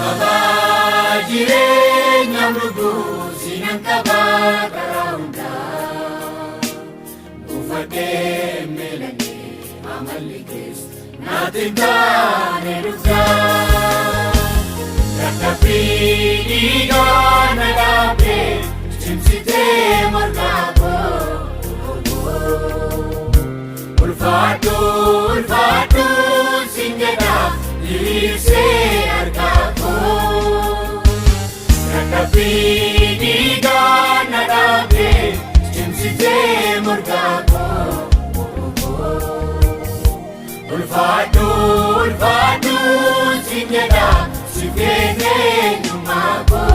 Sababa jireenyaaf lubbuu sinan qabaa karaa hundaa. Buufadhee miilanee amalli keessa naatti hin taane dhuftaa. Dadhabbii dhiigaa na dhaabdee cimsitee morkaa koo. Ulfaadhu ulfaadhu siin jedha diriirsee harkaa koo. Dadhabbii dhiigaa na dhaabdee cimsitee morkaa koo. Ulfaadhu ulfaadhu siin jedha si kennee eenyummaa koo.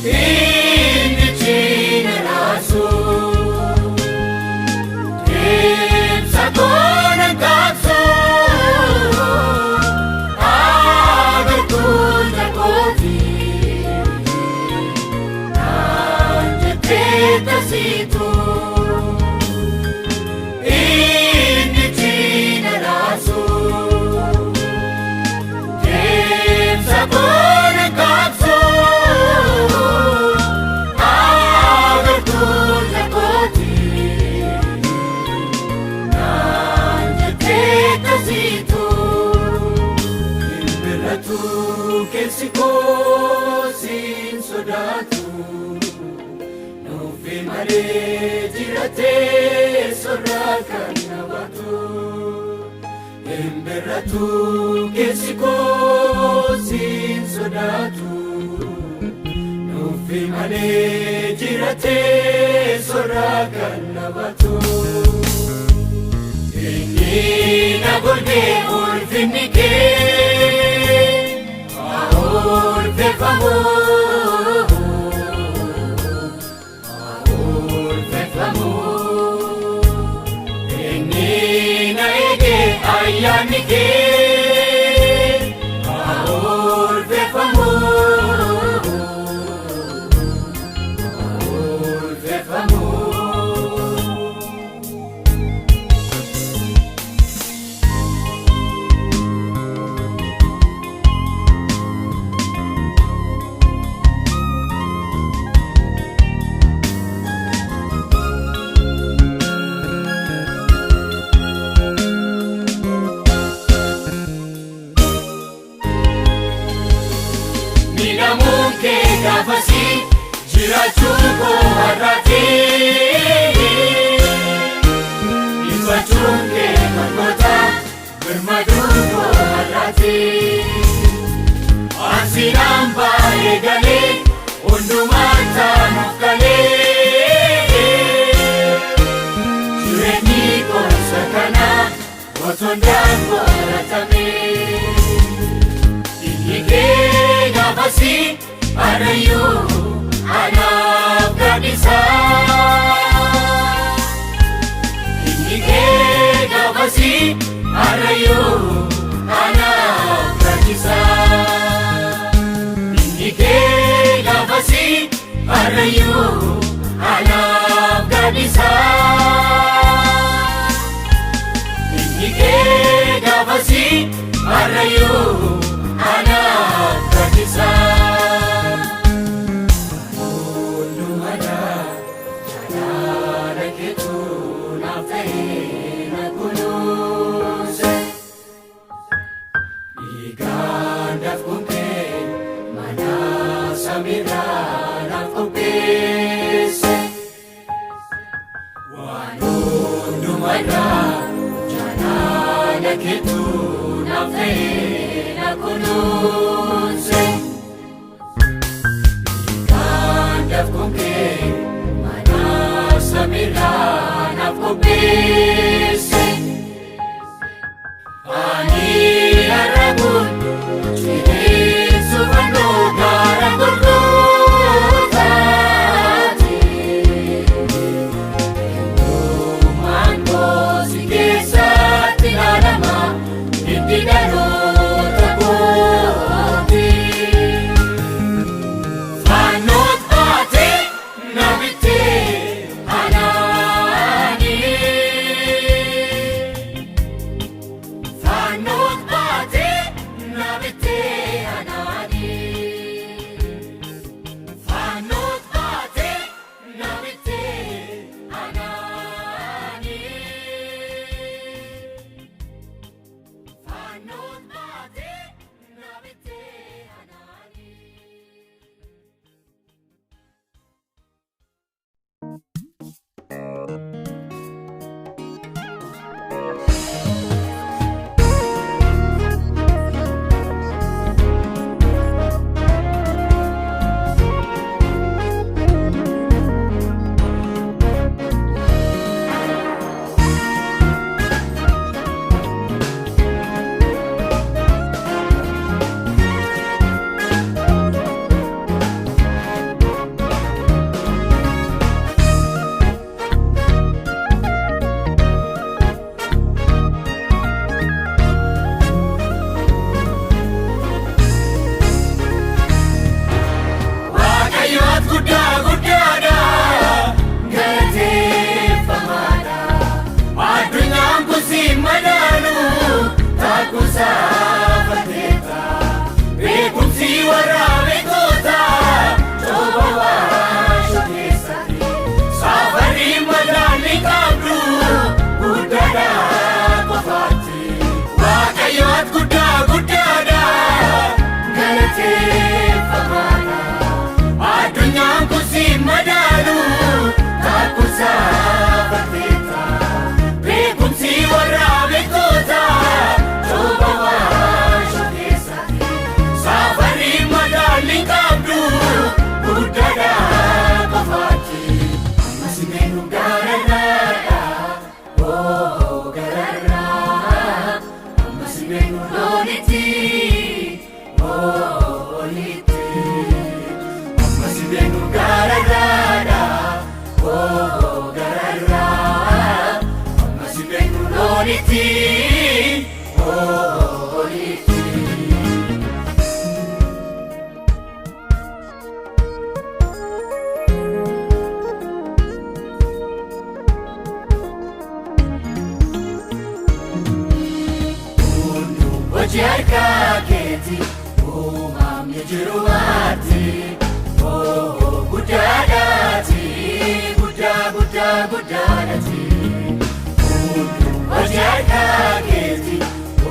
Inni cina raasu ibsa koona kaabsu agartuu jakooti naan jettee tasiitu. Inni cina raasu ibsa koona kaabsu agartuu jakooti naan jettee tasiitu. Hin birratu keessi koo siin sodaatu. Nuufi malee jiratee sodaa kan na baatu. Hin birratu keessi koo siin sodaatu. Nuufi malee jiratee sodaa kan na baatu. Inni na golgee ulfinni kee haa ulfeeffamu. Haa ulfeeffamu. Inni na eegee ayyaanni kee haa ulfeeffamu. Haa ulfeeffamu. Miidhamuun kee gaafasii jiraachuu koo har'aati. Ifachuun kee barnoota birmaduu koo har'aati. Ansinaan baay'ee galee hundumaa taanuuf galee. Jireenyi gosa kana otoon daakoratame. Inni kee gaafasii har'ayyuu anaaf gaadhisa. Inni kee gaafasii har'ayyuu anaaf gaadhisa. Inni kee gaafasii har'ayyuu anaaf gaadhisa. Inni kee gaafasii har'ayyuu anaaf gaadhisa. Hundumarraa jaalala keetu naaf ta'ee na kunuunse. Dhiigaan dafquun kee mana samiirraa naaf qopheesse. Waan hundumarraa jaalala keetu naaf ta'ee na kunuunse. Dhiigaan dafquun kee mana samiirraa naaf qopheesse. Ani har'a kun ciniinsu fannoo gaara Golgootaati. Eenyummaan koo si keessatti ilaalama hiddi dhaloota kooti. Fannoot baatee na bittee anaanii. Fannoot baatee na bittee anaanii. Fannoot baatee na bittee anaanii. Fannoot baatee na bittee anaanii. Waaqayyoot guddaa guddaadha galateeffamaadha. Addunyaan kun si madaalu taakkusaa beekumsi warra beekota cooba waashu keessatti safarri madaalli qabdu guddaadha qofaatti. Waaqayyoot guddaa guddaadha galateeffamaadha. Addunyaan kun si madaalu taakkusaa fatteeta. Beekumsi warra beekota cooba waashu keessatti. Safarri madaalli qabdu guddaadha qofaatti. Ammas meenu gararraadha, oo gararraa. Ammas meenu loonitti, oo olitti. Ammas meenu gararraadha, oo gararraa. Ammas meenu loonitti, oo olitti. Hojii harkaa keeti uumamni jiru maati oo guddaadhaati guddaa guddaa guddaadhaati. Hojii harkaa keeti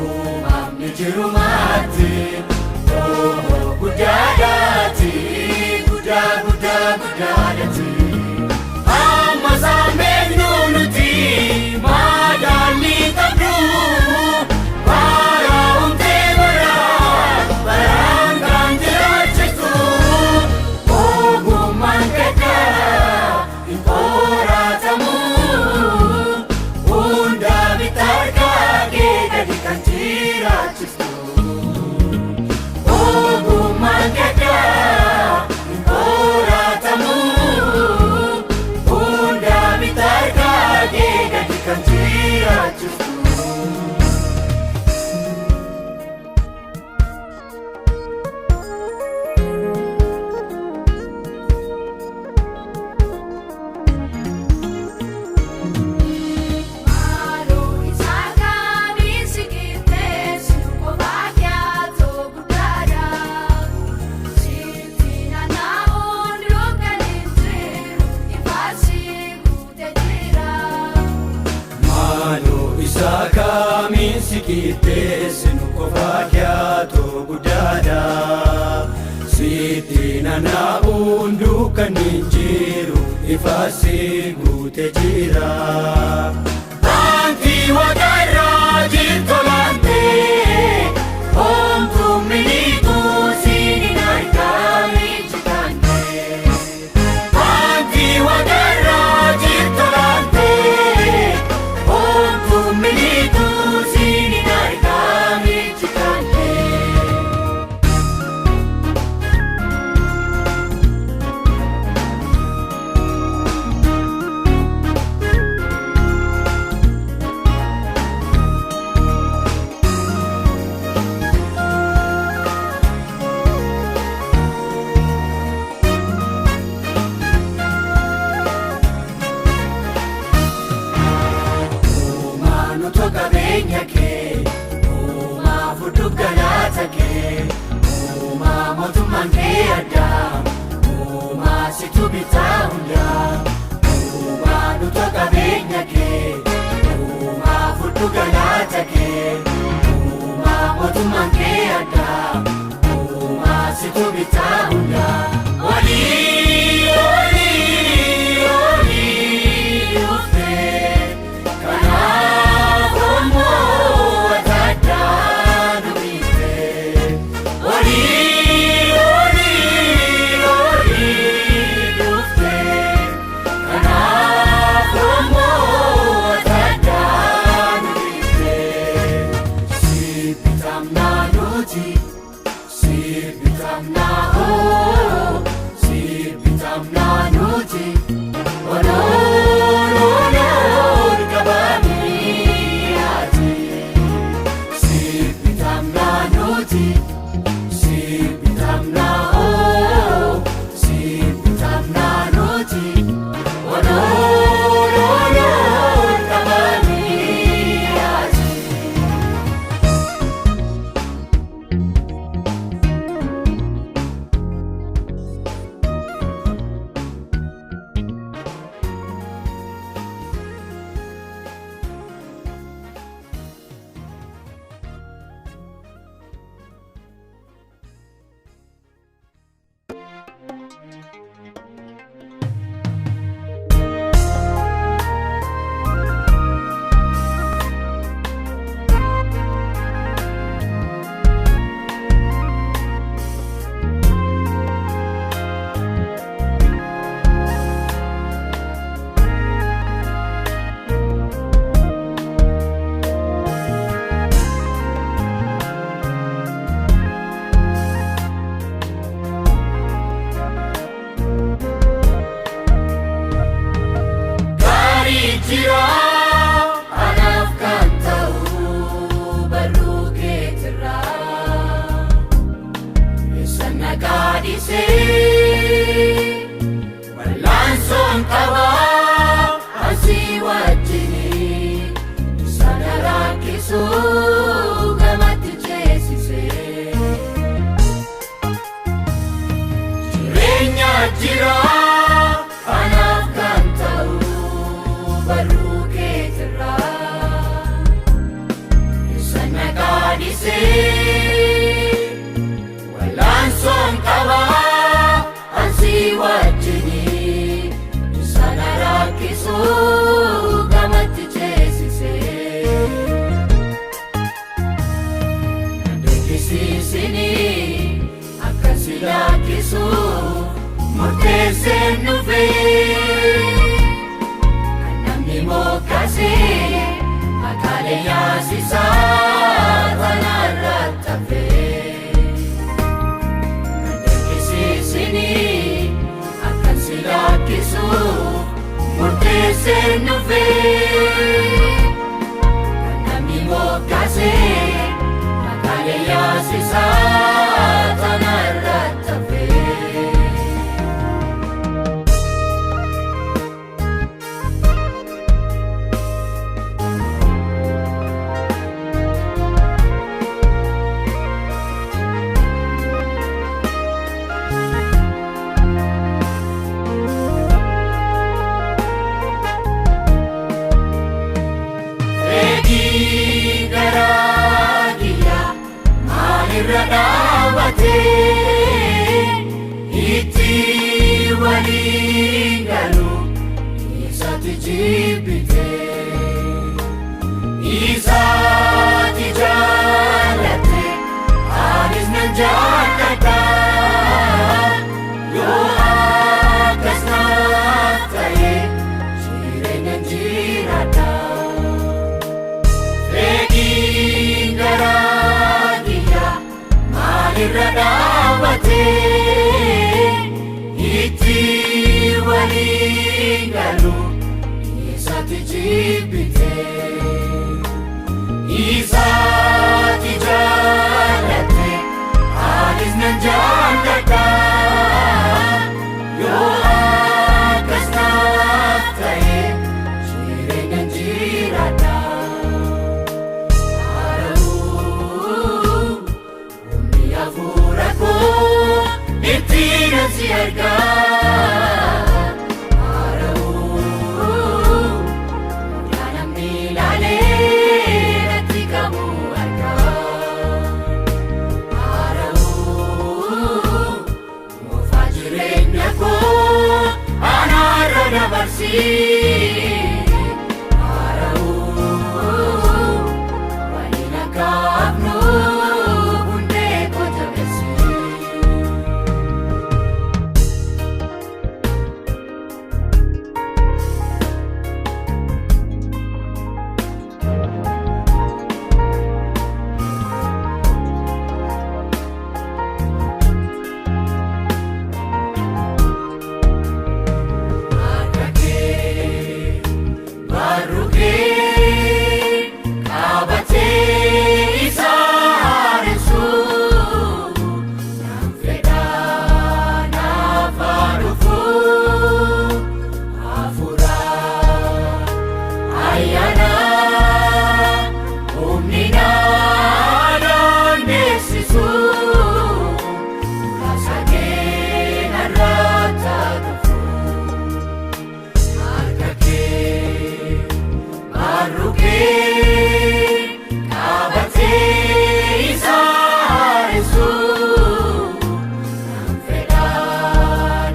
uumamni jiru maati oo guddaadhaati guddaa guddaa guddaadhaati. Amma isaan beeknu nuti madaalli qabdu. Bara hundee bara baraan kan jiraachistu ogummaan gaddaa hin qoratamu. Hunda bitaa harkaa kee gadi kan jiraachistu. Ogummaan gaddaa hin qoratamu. Hunda bitaa harkaa kee gadi kan jiraachistu. Maaloo isaa kaamiin si qixxeessu qofaa yaatoo guddaadha. Sitti naanna'uun dukkanni jiru ifaasi guutee jira. Maaloo isaa kaamiin si qixxeessinu qofaa yaatoo guddaadha. Sitti naanna'uun dukkanni jiru ifaasi guutee jira. Baantii waaqarraa jirtu laantee homtuu miliquu siin hin argamin jitaantee. Baantii waaqarraa jirtu laantee homtuu miliquu siin hin argamin jitaantee. Mootummaan kee addaa, uumaa situ bitaa hundaa. Olii olii olii dhuftee kanaaf immoo adda nu bittee. Olii olii olii dhuftee kanaaf immoo adda nu bittee. Si bitamnaa nuti, si bitamnaa hoo, si bitamnaa nuti. Onoon onoon qabamii ati. Si bitamnaa nuti, si bitamnaa hoo, si bitamnaa nuti. Onoon onoon qabamii ati. Gaarii jira anaaf kan ta'u barruu keetirraa. Eessa nagaa dhiisee wal'aansoon qaba asii wajjini isa na rakkisu gamatti ceesisee. Jireenya jira anaaf kan ta'u barruu keetirraa. Isa nagaa dhiisee wal'aansoon qaba asii wajjini isa na rakkisu gamatti ceesisee. Dirqisiisini akkasi lakkisu murteesseen dhufee. Kan namni mokkasee maqaalee yaasisaa tanarratti hafee. Dirqisiisini akkasi lakkisu murteesseen dhufee. Kan namni mokkasee maqaalee yaasisaa tanarratti hafee. Fedhii garaa kiyyaa maalirra dhaabatee itti waliin galu isatti jibbite isatti jaalatte anis nan jaalladha yoo akkas naaf ta'e jireenya jiraadha. Fedhiin garaa kiyyaa maalirra dhaabatee itti waliin galu isatti jibbite isatti jaalatte anis nan jaalladha yoo akkas naaf ta'e jireenya jiraadha. Humni hafuura koo ittiin si argaa. Namni ilaalee natti qabu argaa. Dabarsii haara'uu waliin akka hafnu hundee koo jabeessi. Harka kee barruu kee qabatee isa haaressu naan fedha naaf haa dhufu hafuura ayyaana humni na dandeessisu raasa kee narratti haa dhufu. Harka kee barruu kee qabatee isa haaressu naan fedha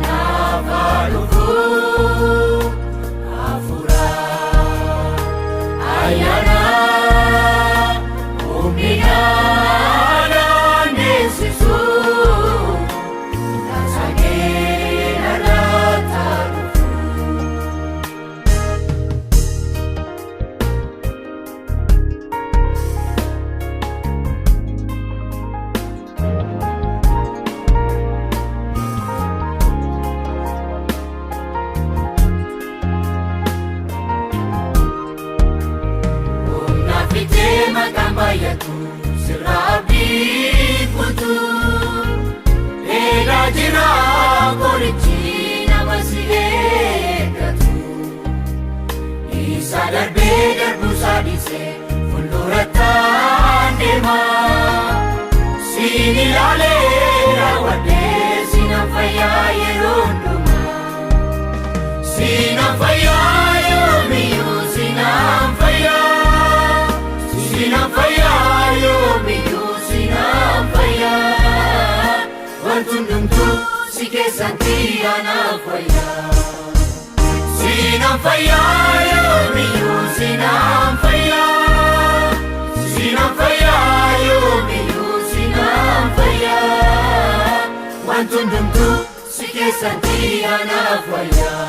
naaf haa dhufu hafuura ayyaana humni na dandeessisu raasa kee narratti haa dhufu. Humna fitee maqaan baay'atu sirraa abdii kutu. Dheedaa jira qorichi nama si eeggatu. Isa darbee darbuu isaa dhiisee fuuldurattaan deema. Siin ilaalee raawwadhee sinan fayyaa yeroo hundumaa. Sinan fayyaa yoomiyyuu sinan fayyaa. Sinan fayyaa yoomiyyuu sinan fayyaa. Wanti hundumtuu si keessatti anaaf wayyaa. Sinan fayyaa yoomiyyuu sinan fayyaa. Sinan fayyaa yoomiyyuu sinan fayyaa. Wanti hundumtuu si keessatti anaaf wayyaa.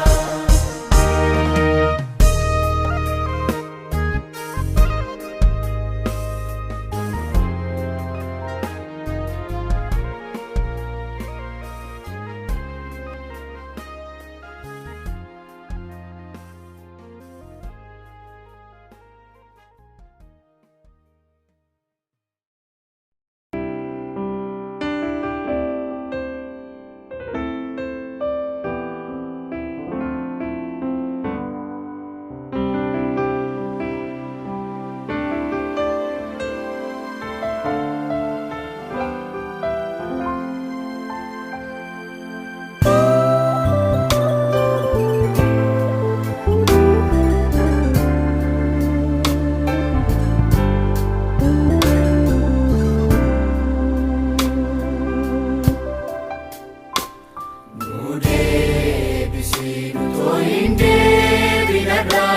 Nu deebisi nu too hin deebinarraa.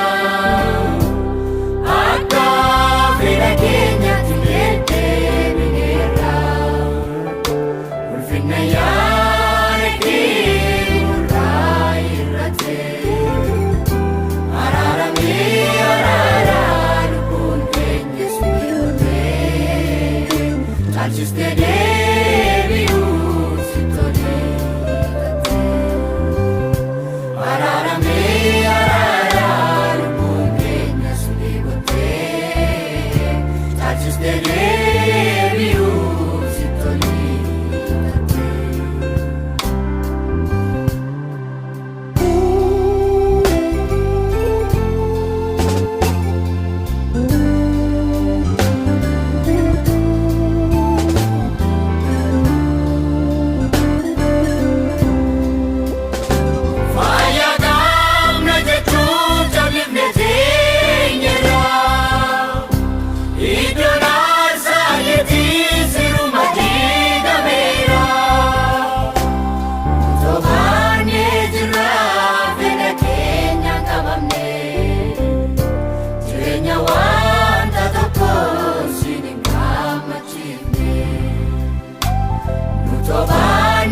Akka fedha keenyaatti deddeebineerra. Ulfinna yaada kee nurraa hir'ate. Araaramee araara lubbuun keenya si dhiyootee. Caalchistee deebi'uu si tolee. Araaramee araara lubbuun keenya si dhiyootee. Caalchistee deebi'uu si tolee.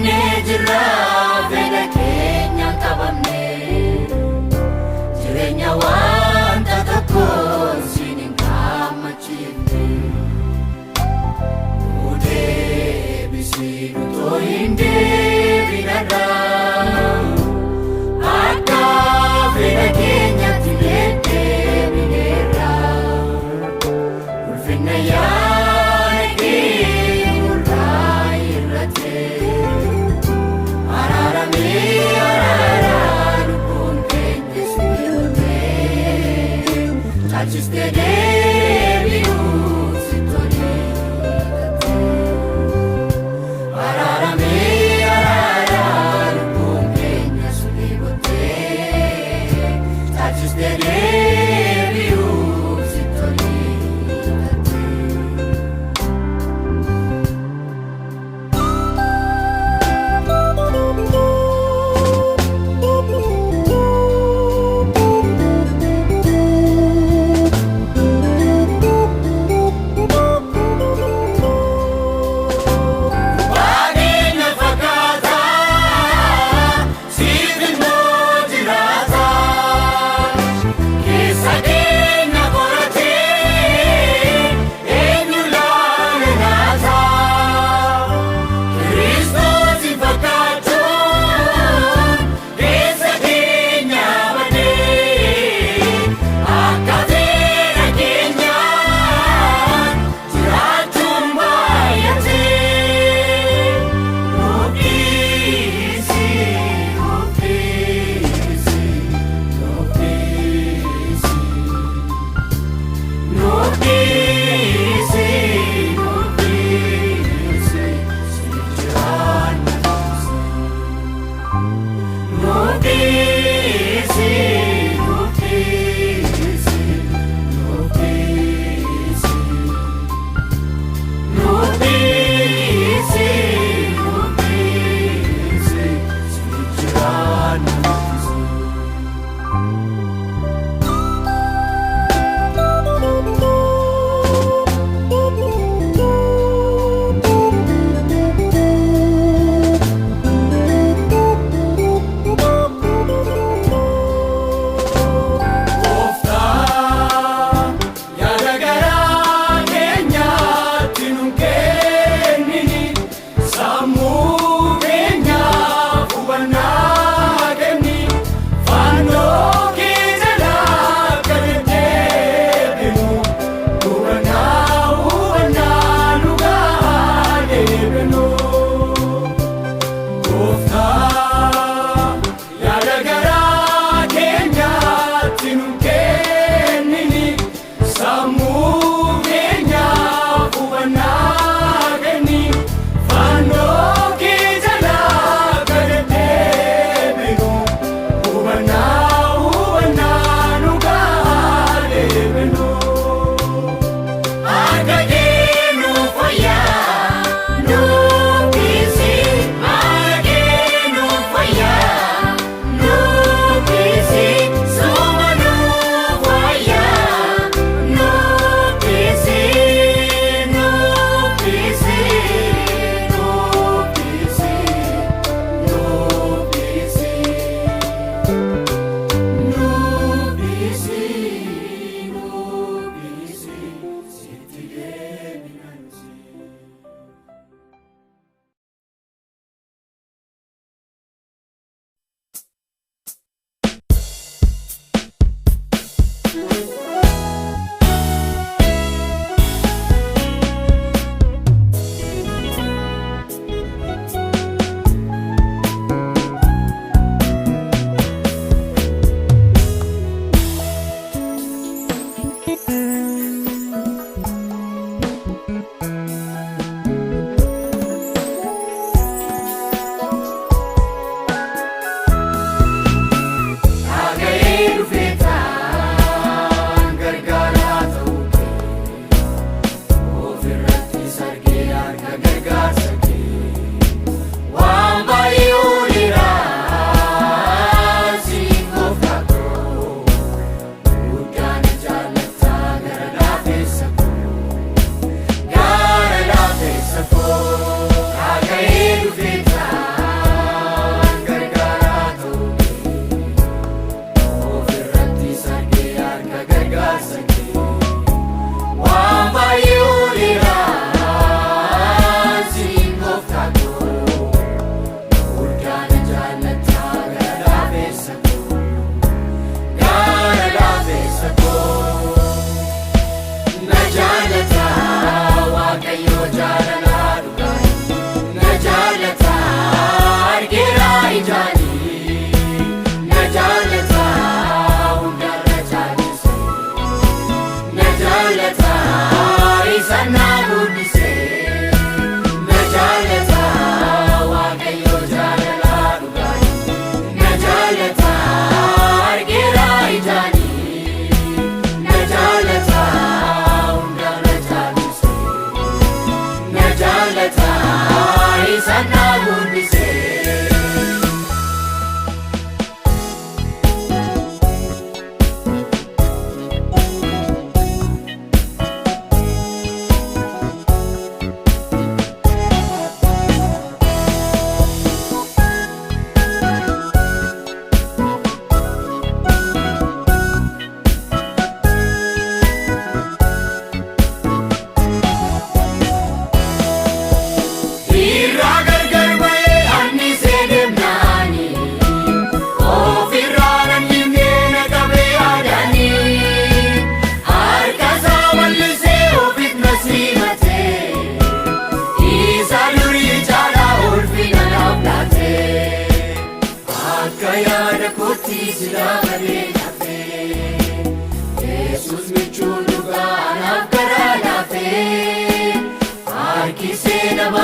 Bannee jirra fedha keenyaan qabamne, jireenya wanta tokkoon siin hin gammachiifne. Nu deebisii nutoo hin deebinarraa, akka fedha keenyatti deddeebineerra. Ulfinna yaada kee nurraa hir'ate.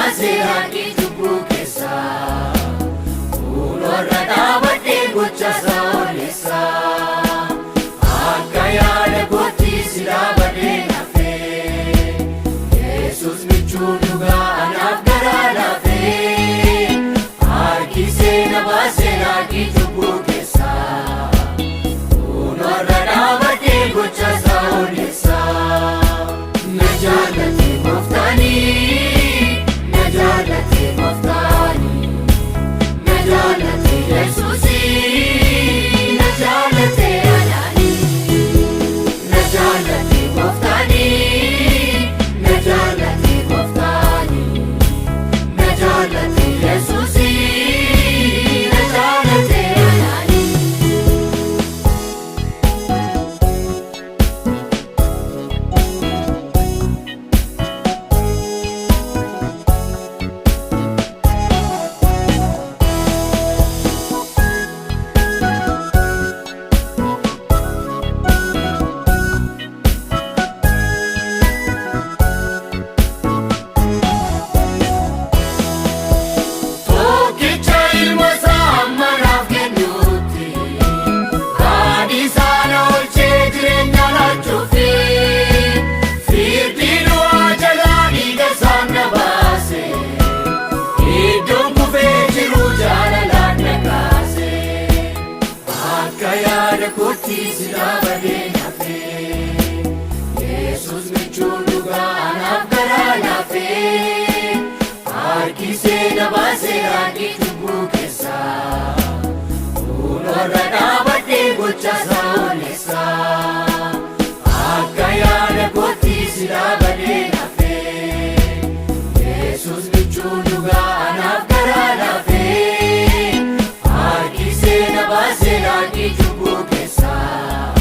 baasee haaqii cubbuu keessaa. Kunoorra dhaabadhee gocha isaa oolessaa. Akka yaada kootti si dhaabadhee nafee. Yesuus michuu dhugaa anaaf garaa laafee. Harkisee na baasee haaqii cubbuu keessaa. Kunoorra dhaabadhee gocha isaa oolessaa. Na jaallate gooftaanii, na jaallate gooftaanii, na jaallate Yesuusii, na jaallate anaanii. Na jaallate gooftaanii, na jaallate gooftaanii, na jaallate Yesuusii, na jaallate anaanii. Tokkicha ilma isaa hamma naaf kennuutti, baadhiisaa na oolchee jireenya laachuufi, firdii du'aa jalaa dhiiga isaan na baase, iddoon kufee jiru jaalalaan na kaase, akka yaada kootti si dhaabadee nafee, Yesuus michuu dhugaa anaaf garaa laafee. Harkisee na baasee haaqii cubbuu keessaa. Kunoorra dhaabadhee gocha isaa oolessaa. Akka yaada kootti si dhaabadhee nafee. Yesuus michuu dhugaa anaaf garaa laafee. Harkisee na baasee haaqii cubbuu keessaa.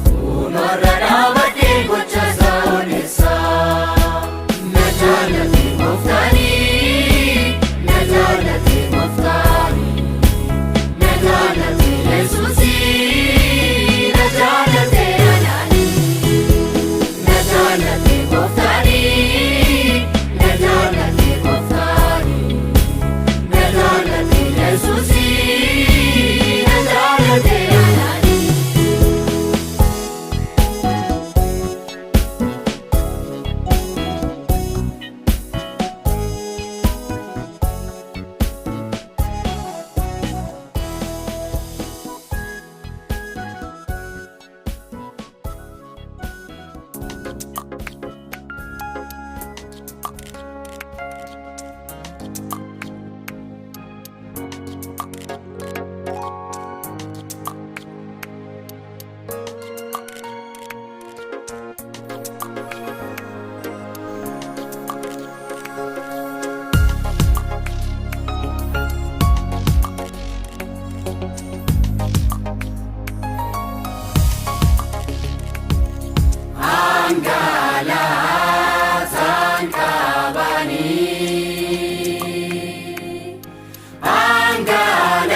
Kunoorra dhaabadhee gocha isaa oolessaa. Na jaallate gooftaanii, na jaallate gooftaanii, na jaallate Yesuusii, na jaallate anaanii. Na jaallate gooftaanii, na jaallate gooftaanii, na jaallate Yesuusii, na jaallate anaanii. Angalataan qabanii,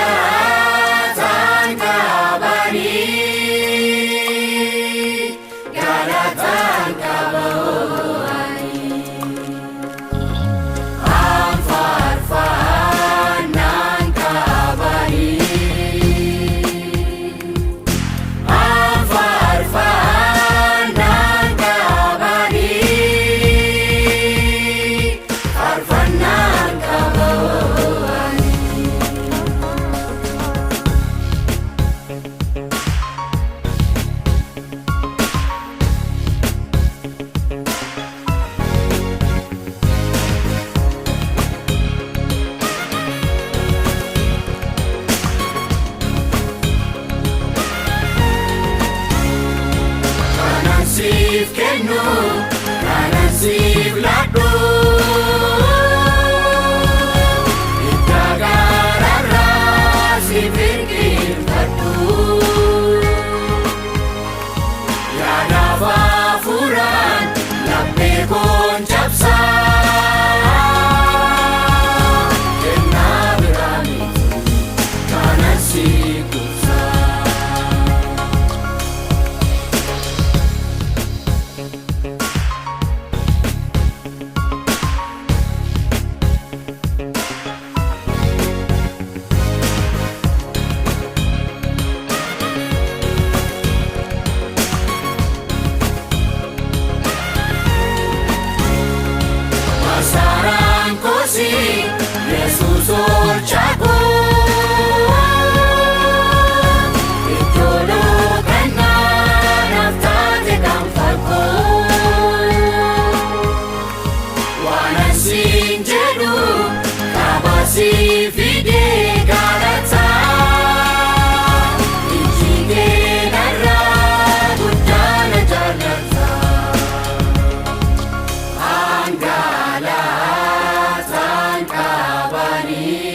angalataan qabanii, galataan qabanii. Anfaarfannaan qabanii. Anfaarfannaan qabanii, Yesuus oolchaa koo. Iddoo dhokannaa naaf taate kan farkoo. Waan asiin jedhu kabaasii fidee galataa. Ijji kee narraa guddaa na jaallata. Angalataan qabanii.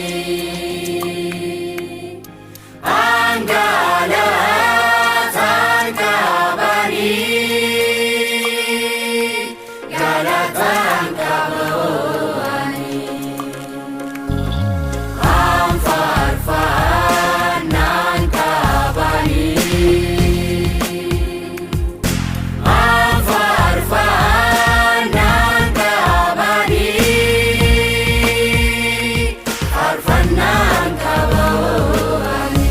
Angalataan qabanii. Galataan qabanii. Anfaarfannaan qabanii. Anfaarfannaan qabanii. Faarfannaan qabanii.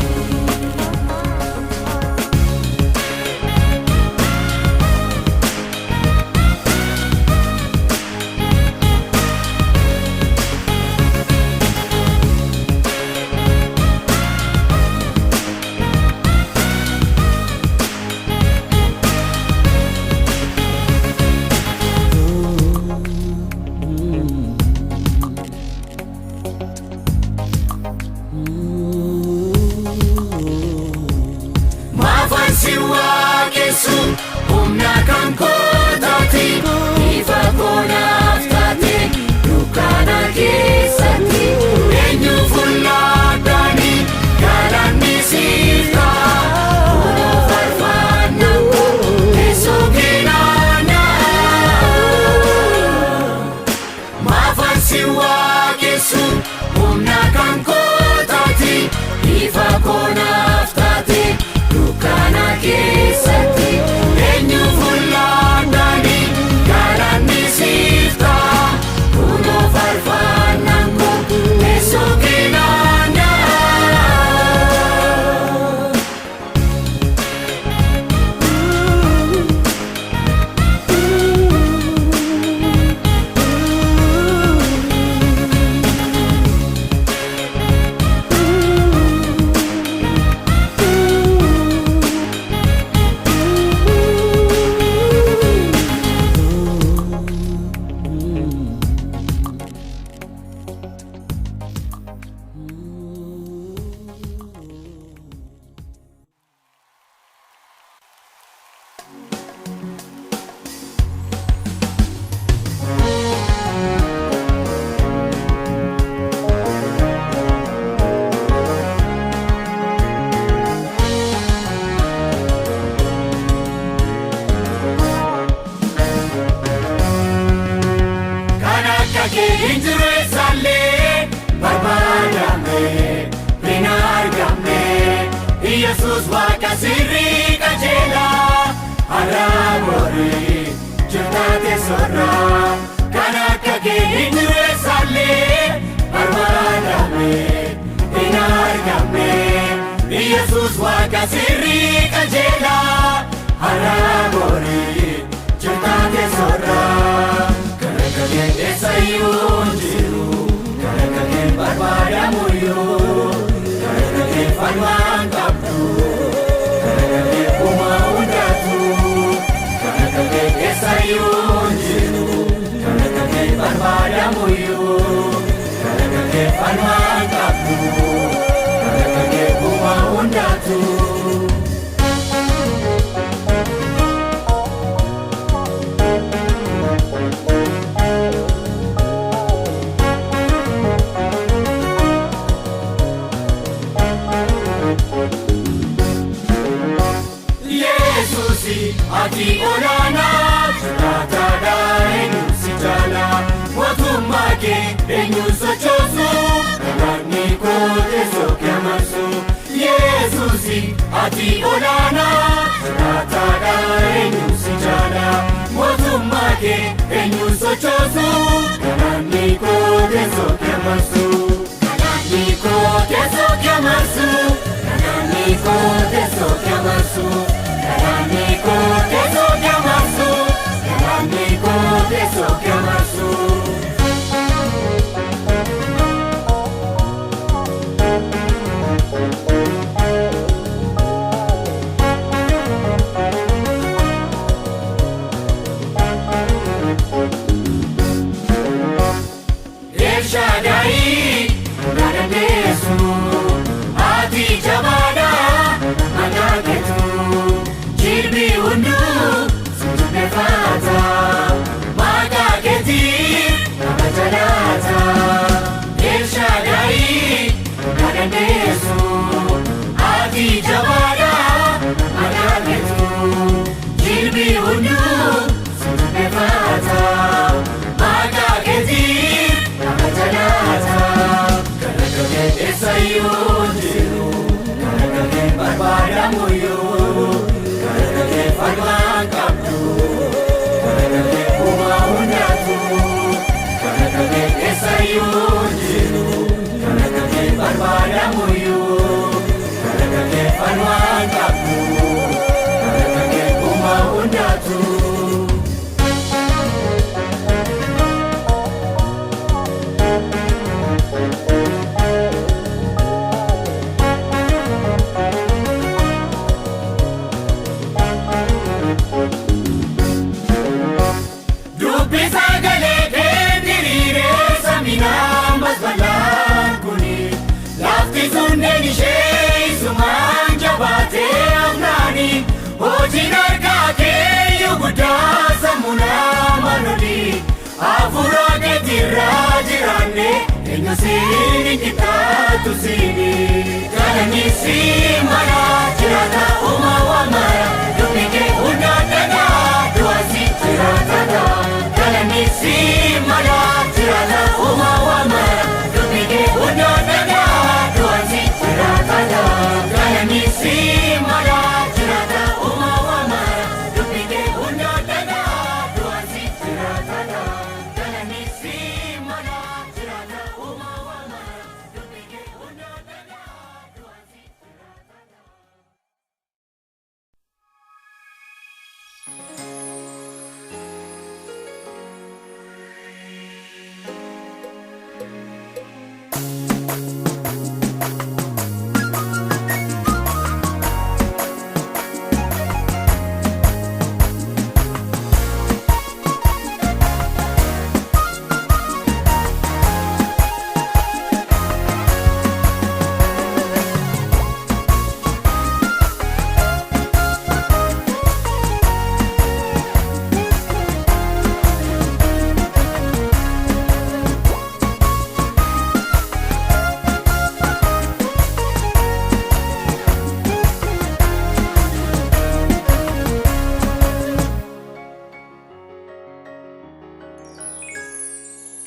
Maafaan si waaqessu humna kan koo taate ifa koo naaf taate dukkana keessatti eenyu fuulladhaani galanni siif ta'a kunoo faarfannaan koo teessoo keenanaa. Maafaan si waaqessu humna kan koo taate ifa koo naaf taate dukkana keessatti eenyu fuulladhaani galanni siif ta'a kunoo faarfannaan koo teessoo keenanaa. Kan akka kee hin jiru eessaallee barbaadame hin argamne. Yesuus waaqa sirrii qajeelaa har'a borii jirtaate sorraa. Kan akka kee hin jiru eessaallee barbaadame hin argamne. Yesuus waaqa sirrii qajeelaa har'a borii jirtaate sorraa. Kan akka kee eessayyuu hin jiru, kan akka kee barbaadamu iyyuu, kan akka kee falmaan qabdu, kan akka kee uumaa hundaatu, kan akka kee eessayyuu hin jiru, kan akka kee barbaadamu iyyuu, kan akka kee falmaan qabdu, kan akka kee uumaa hundaatu. Yesuusi ati olaanaa jiraataadha eenyu si jaala mootummaa kee eenyu sochoosu galaanni koo teessoo kee marsu. Yesuusi ati olaanaa jiraataadha eenyu si jaala mootummaa kee eenyu sochoosu galaanni koo teessoo kee marsu. Galaanni koo teessoo kee marsu. Galaanni koo teessoo kee marsu. Galaanni koo teessoo kee marsu. Galaanni koo teessoo kee marsu. Elshaadaayii na dandeessu ati jabaadha maqaa keetu jilbi hunduu si jilbeeffata maqaa keetiin nama jalaata. Elshaadaayii na dandeessu ati jabaadha maqaa keetu jilbi hunduu si jilbeeffata maqaa keetiin nama jalaata. Garagalee eessayyuu jiru garagalee barbaadamuyyuu garagalee falmaan qabdu garagalee uumaa hundaatu garagalee eessayyuu jiru garagalee barbaadamuyyuu garagalee falmaan qabdu garagalee uumaa hundaatu. Dubbi sagalee kee diriiree saminaan basbalaan kuni lafti sunneen ishee isumaan jabaatee afnaani hojiin harkaa kee iyyuu guddaa sammuu namaan oli hafuura keetirraa jiraanne eenyu siin hin qixxaatu siini. Galanni si mala jiraata uumaa waan mara dubbi kee hundaan dhagaa du'a si jiraatadha. Galanni si mala jiraata uumaa waan mara dubbi kee hundaan dhagaa du'a si jiraatadha. Galanni si mala jiraata uumaa waan mara dubbi kee hundaan dhagaa du'a si jiraatadha. Galanni si mala jiraata uumaa waan mara dubbi kee hundaan dhagaa du'a si jiraatadha.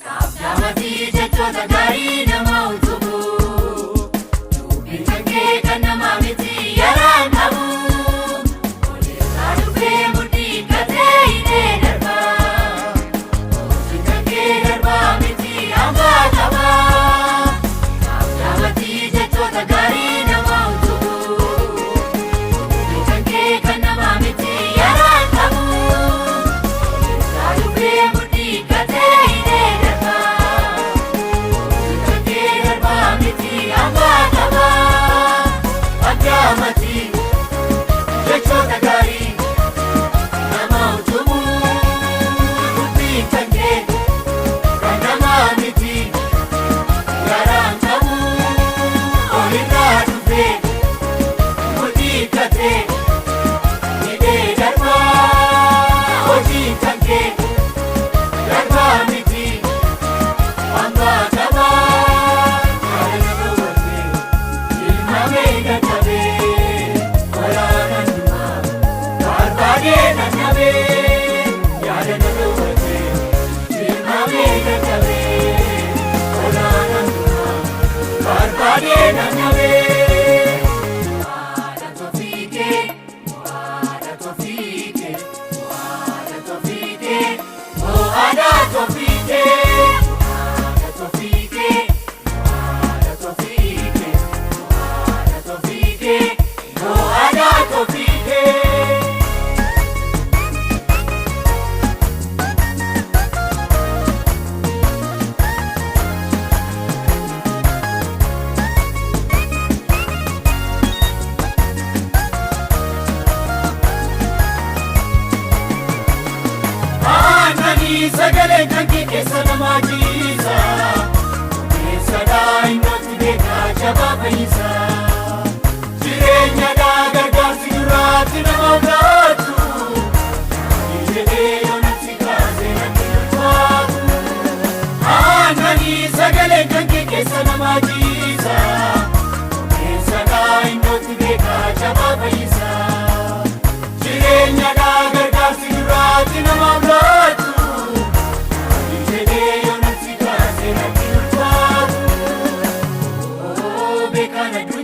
Qabdamatii jechoota gaarii nama utubu. Dubbiin kan kee kan namaa miti yaraan qabu. Olirraa dhufee mudhii katee hidhee darba. Hojiin kan kee darbaa miti hambaa qaba. Qabdamatii jechoota gaarii nama utubu. Dubbiin kan kee kan namaa miti yaraan qabu. Olirraa dhufee mudhii katee hidhee darba. Abdaamati jechoota gaarii nama utubu dubbiin kan kee kan namaa miti garaan qabu olirraa dhufee mudhii katee hidhee darbaa hojiin kan kee darbaa miti hambaa qabaa yaada nama hubatee. Ilmaamee dadhabee waraana dumaa barbaadee dadhabee yaada na dhowwatee. Ilmaamee dadhabee waraana dumaa barbaadee dadhabee. Haadha tofiikee haadha tofiikee haadha tofiikee haadha tofiikee haadha tofiikee haadha tofiikee. Haadha tofiikee, haadha tofiikee. Sagalee kan kee keessa namaa jiisa. fayyisaa. Jireenyadhaa gargaarsi duraatti namaaf laatu. Jedhee yoo natti kaasee natti ulfaatu. Aannanii sagaleen kan kee keessa namaa jiisa. Keessadhaa iddootti beekaa jabaa fayyisaa. Jireenyadhaa gargaarsi duraatti namaaf laatu. Jedhee yoo natti kaasee natti ulfaatu. Beekaan addunyaa.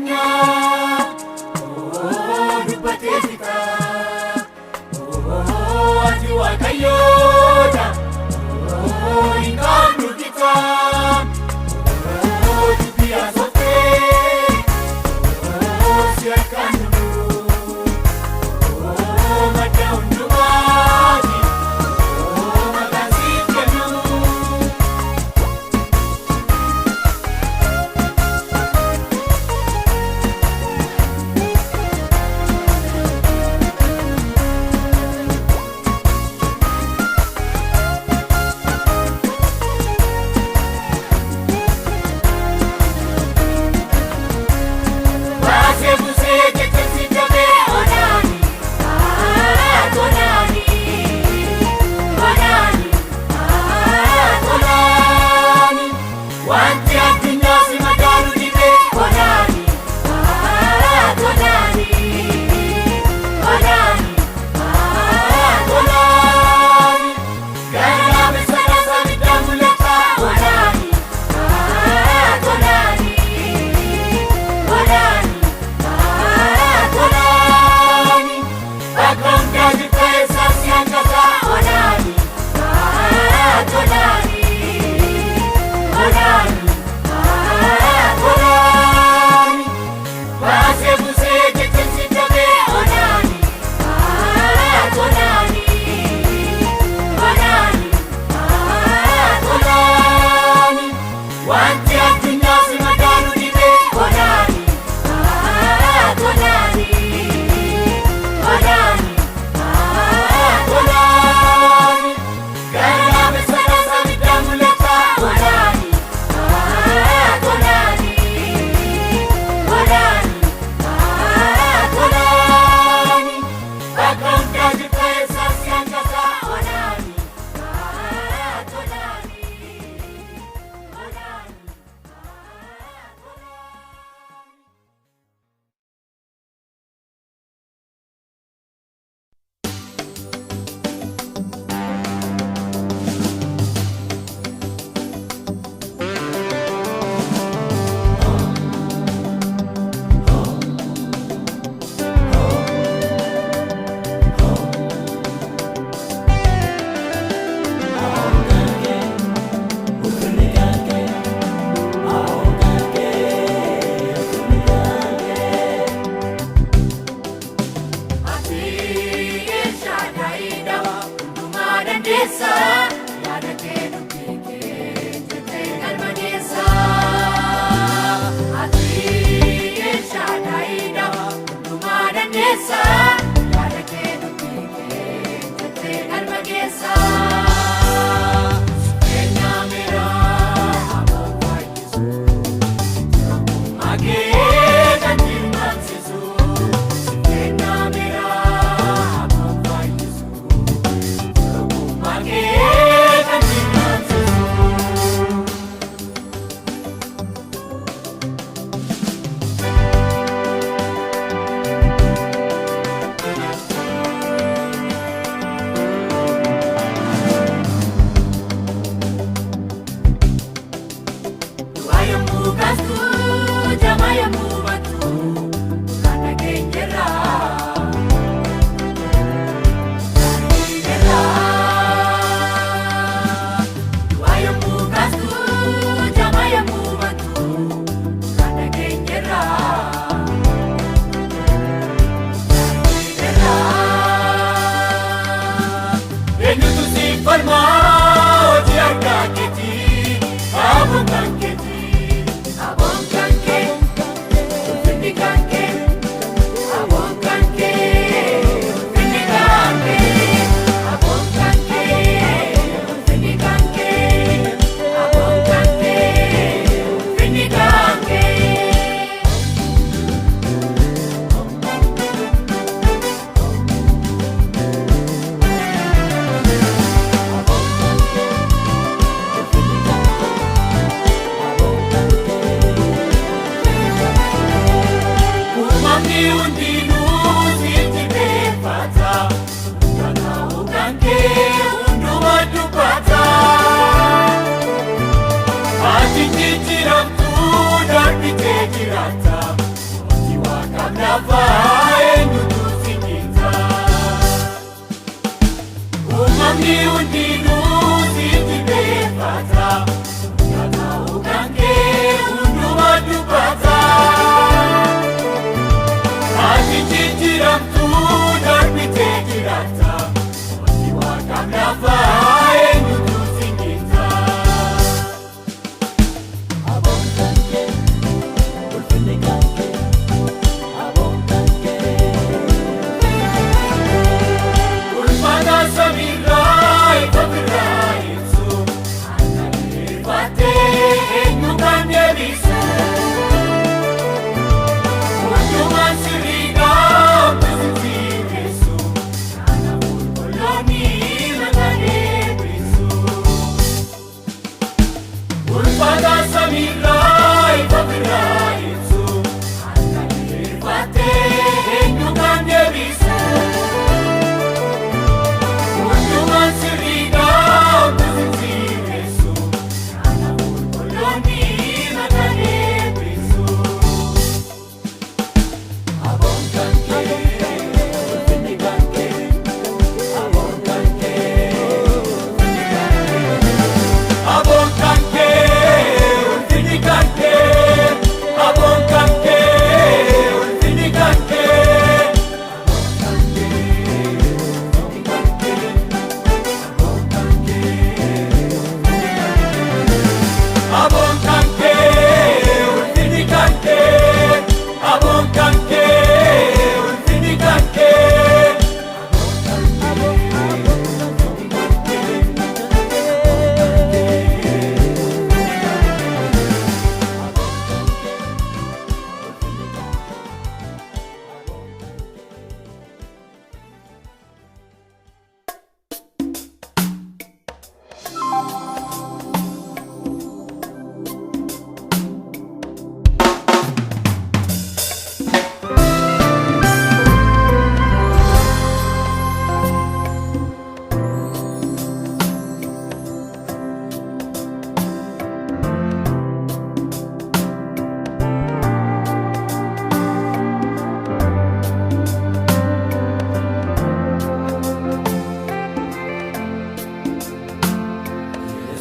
Ati jijjiiramtuu darbitee jiraata. Mootii waaqaaf lafaa eenyutu si gitaa? Uumamni hundinuu si jilbeeffata. Guddaa ta'uu kan kee hundumaa dubbata. Ati jijjiiramtuu darbitee jiraata. Mootii waaqaaf lafaa eenyutu si gitaa? Aboon kan kee, ulfinni kan kee, aboon kan kee. Ulfaata samiirraa ifa birraa ibsu, akka diriirfattee eenyu kan deebisu? Hundumaan sirriidhaa homtuu si sirreessu, kana qulqulloonni maqaa eebbisu. Ulfaata samiirraa ifa birraa ibsu, akka diriirfattee eenyu kan deebisu? Hundumaan sirriidhaa homtuu si sirreessu, kana qulqulloonni maqaa eebbisu. Aboon kan kee, ulfinni kan kee, aboon kan kee, ulfinni kan kee. Aboon kan kee, ulfinni kan kee, aboon kan kee, ulfinni kan kee. Aboon kan kee, ulfinni kan kee, aboon kan kee, ulfinni kan kee.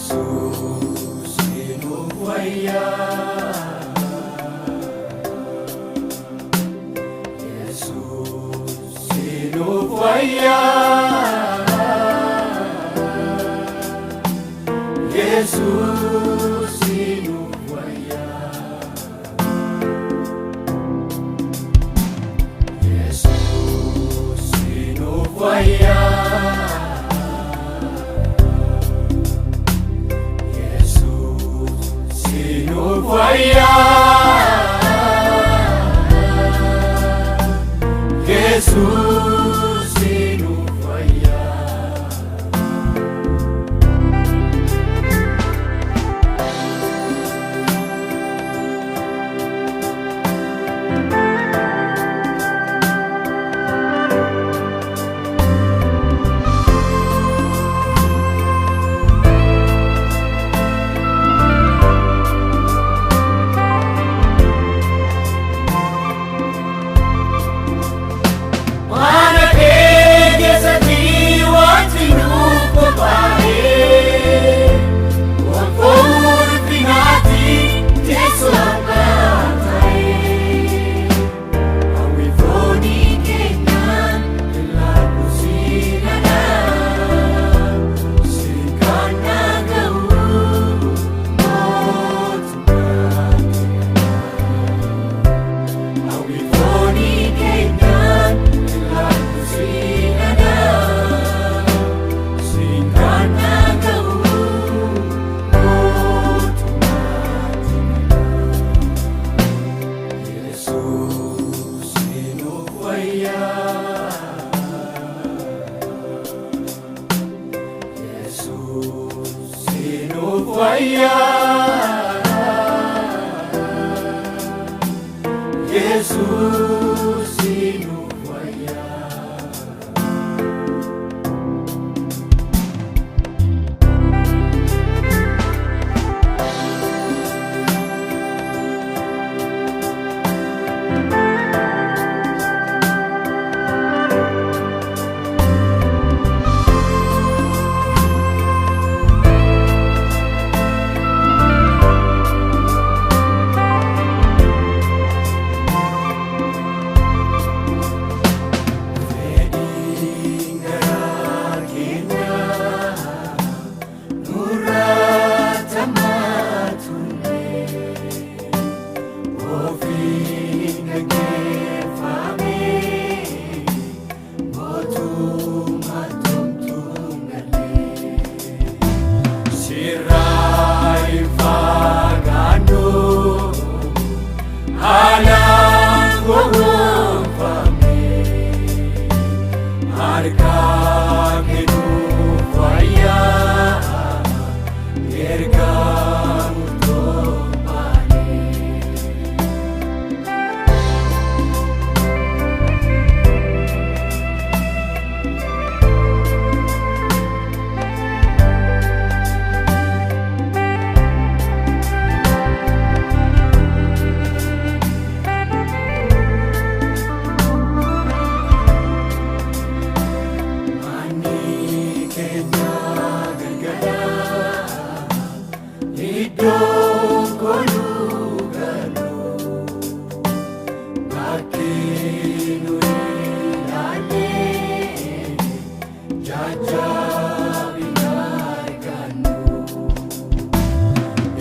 Yesuus nuuf wayyaa. Yesuus nuuf wayyaa. Yesuus nuuf wayyaa. Yesuus nuuf wayyaa. Yesuus nuuf wayyaa. Yesuus nuuf wayyaa. Mana kee keessatti wanti nuuf qophaa'e, gonfoo ulfinaati teessoo abbaa ta'e. Hawwi foonii keenyaan ilaallu si dhadhaa, si kan dhaga'u mootummaa kee. Hawwi foonii keenyaan ilaallu si dhadhaa, si kan dhaga'u mootummaa kee. Yesuus nuuf wayyaa. Yesuus nuuf wayyaa. Yesuus nuuf wayyaa.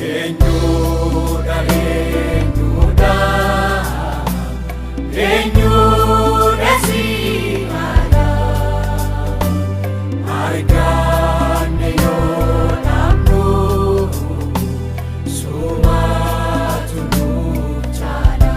Eenyudha, eenyudha, eenyudha si ala? Arganne yoo dhabnu sumaatu nu caala.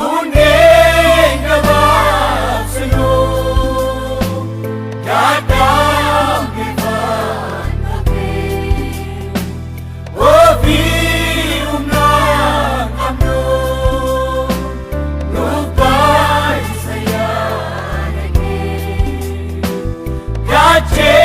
Hundeen gabaabsinu dadhabne fannatee ofii humna qabnu nuuf baay'isa yaada kee. Dachee.